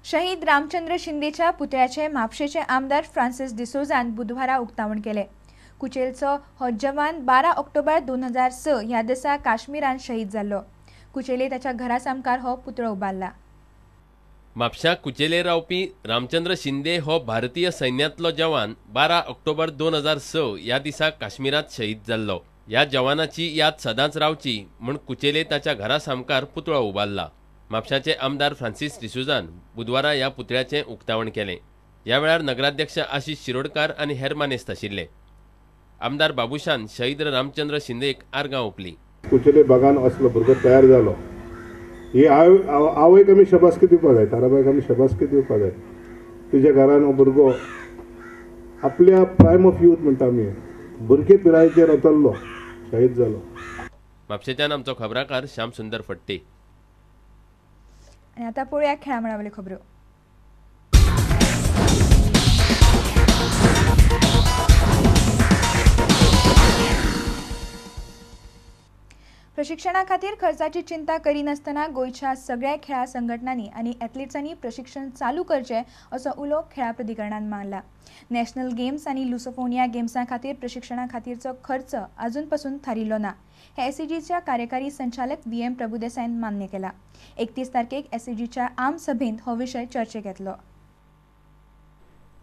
शहीद रामचंद्र शिंदेच्या पुतळ्याचे म्हापशेचे आमदार फ्रांसिस डिसोजान बुधवारा उक्तावण केले। कुचेलचो हो जवान 12 ऑक्टोबर 2006 ह्या दिसा काश्मीरान शहीद जाल्लो। कुचेले ताच्या घरा सामकार हो पुतळो उबारला। म्हापशा कुचेले रावपी रामचंद्र शिंदे हो भारतीय सैन्यांतलो जवान 12 ऑक्टोबर 2006 ह्या दिसा काश्मीरांत शहीद जाल्लो। ह्या जवानाची याद सदांच रावची म्हूण कुचेले ताच्या घरा सामकार पुतळो उबारला। म्हापशाचे आमदार फ्रांसिस डिसोजान बुधवारा ह्या पुतळ्याचें उक्तावण केलें। ह्या वेळार नगराध्यक्ष आशिष शिरोडकार आनी हेर मानेस्त आशिल्ले। आमदार बाबूशान शहीद रामचंद्र शिंदेक आर्गां ओंपली। कुचेले बागान असलो भुरगो तयार जालो ही आवयक आमी शबासकी दिवपाक जाय, ताराबायक आमी शबासकी दिवपाक जाय। तुज्या घरान हो भुरगो आपल्या प्रायम ऑफ यूथ म्हणटा आमी, भुरगे पिरायेचेर अतरलो, शहीद जालो। म्हापशेच्यान आमचो खबराकार श्याम सुंदर फट्टे। आनी आतां पळोवया खेळा मळावयल्यो खबरो। प्रशिक्षणा खातीर खर्चाची चिंता करिनासतना गोंयच्या सगळ्या खेळा संघटनांनी आनी एथलीट्सांनी प्रशिक्षण चालू करचें असो उलो खेळा प्राधिकरणान मारला। नॅशनल गेम्स आनी लुसोफोनिया गेम्सां खातीर प्रशिक्षणा खातीरचो खर्च अजून पसून थारिल्लो ना हें एसईजीच्या कार्यकारी संचालक व्ही एम प्रभुदेसायन मान्य केला। 31 तारखेक एसईजीच्या आम सभेंत हो विशय चर्चेक येतलो।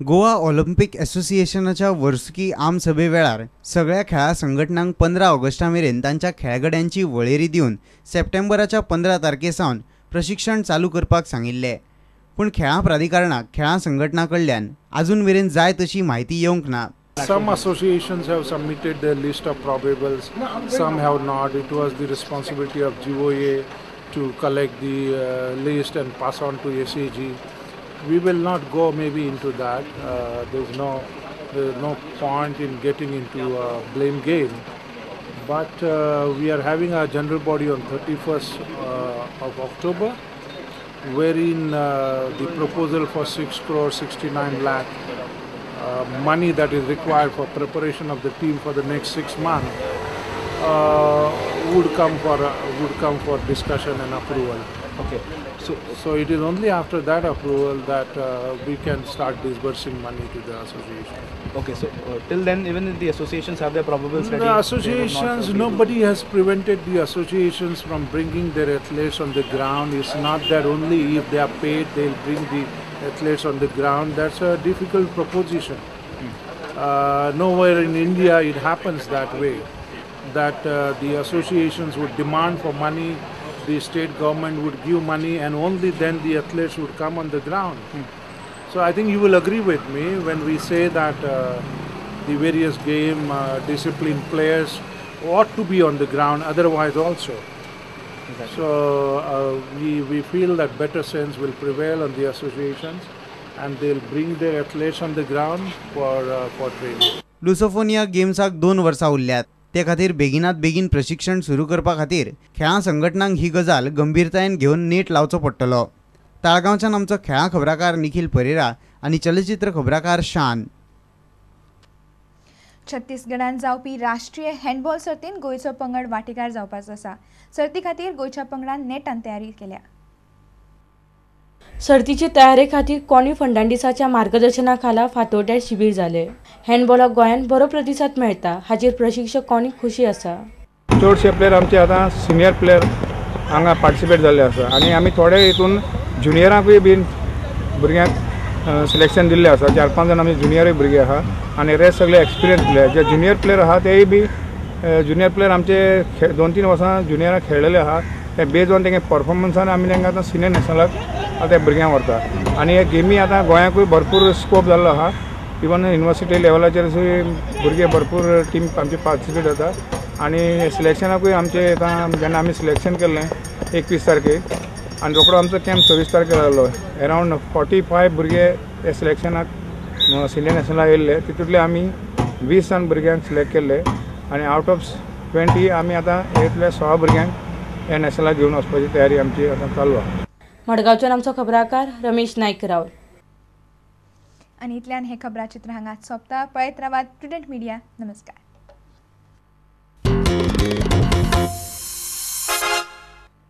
गोवा ऑलिम्पिक असोसिएशनाच्या वर्सुकी आम सभे वेळार सगळ्या खेळा संघटनांक 15 ऑगस्टा मेरेन तांच्या खेळगड्यांची वळेरी दिवन सप्टेंबराच्या 15 तारखे सावन प्रशिक्षण चालू करपाक सांगिल्लें। पूण खेळां प्राधिकरणाक खेळां संघटना कडल्यान अजून मेरेन जाय तशी म्हायती येवंक ना। Some associations have submitted their list of probables, some have not. It was the responsibility of GOA to collect the list and pass on to SAG. We will not go maybe into that. There's no point in getting into a blame game. But we are having a general body on 31st of October, wherein the proposal for 6 crore 69 lakh money that is required for preparation of the team for the next 6 months would come for discussion and approval. Okay. So it is only after that approval that we can start disbursing money to the association. Okay, so till then, even if the associations have their probables ready, the associations, nobody has prevented the associations from bringing their athletes on the ground. It's not that only if they are paid, they'll bring the athletes on the ground. That's a difficult proposition. Nowhere in India it happens that way, that the associations would demand for money, the state government would give money, and only then the athletes would come on the ground. So I think you will agree with me when we say that the various game discipline players ought to be on the ground, otherwise also. Exactly. So we feel that better sense will prevail on the associations, and they'll bring their athletes on the ground for training. Lusofonia गेम्साक 2 वर्सां उरल्यात, ते खातीर बेगिनात बेगीन प्रशिक्षण सुरू करपा खातीर खेळां संघटनांक ही गजाल गंभीरतायेन घेवन नेट लावचो पडटलो। ताळगांवच्यान आमचो खेळां खबराकार निखिल परेरा आनी चलचित्र खबराकार शान। छत्तीसगडान जावपी राष्ट्रीय हँडबॉल सर्तीन गोंयचो पंगड वांटेकार जावपाचो आसा। सर्ती खातीर गोंयच्या पंगडान नेटान तयारी केल्या। सर्तीचे तयारे खातीर कॉनी फर्नांडीसाच्या मार्गदर्शना खाला फातोड्ड्यार शिबीर जाले। हँडबॉलाक गोंयांत बरो प्रतिसाद मेळटा हाचेर प्रशिक्षक कॉनी खुशी आसा। चडशे प्लेयर आमचे आतां सिनियर प्लेयर हांगा पार्टिसिपेट जाल्ले आसा आनी आमी थोडे हितून ज्युनियरांकूय बीन भुरग्यांक सिलेक्शन दिल्लें आसा। 4-5 जाण आमी ज्युनियरूय भुरगे आहा आनी रेस्ट सगळे एक्सपिरियन्स प्लेयर। जे ज्युनियर प्लेयर आहा तेय बी ज्युनियर प्लेयर आमचे 2-3 वर्सां ज्युनियरां खेळलेले आहा, ते बेज ऑन तेंगे परफॉर्मन्सान आमी तांकां आतां सिनियर नॅशनलाक आतां भुरग्यांक व्हरता। आनी हे गेमी आतां गोंयांकूय भरपूर स्कोप जाल्लो आहा। इवन युनिवर्सिटी लेवलाचेर भुरगे भरपूर टीम आमचे पार्टिसिपेट जाता आनी सिलेक्शनाकूय आमचे आतां जेन्ना आमी सिलेक्शन केल्लें 21 तारखेक आनी रोकडो आमचो कॅम्प 26 तारखेर जाल्लो। अरावंड 45 भुरगे हे सिलेक्शनाक सिनियर नॅशनलाक येयल्ले, तितूंतले आमी 20 जाण भुरग्यांक सिलेक्ट केल्ले आनी आवट ऑफ 20 आमी आतां हेतले 16 भुरग्यांक ह्या नॅशनलाक घेवन वचपाची तयारी आमची आतां चालू आहा। मडगांवच्यान आमचो खबराकार रमेश नायक राव। आनी इतल्यान हे खबराचित्र हांगाच सोंपता। पळयत रावात प्रुडंट मिडिया। नमस्कार।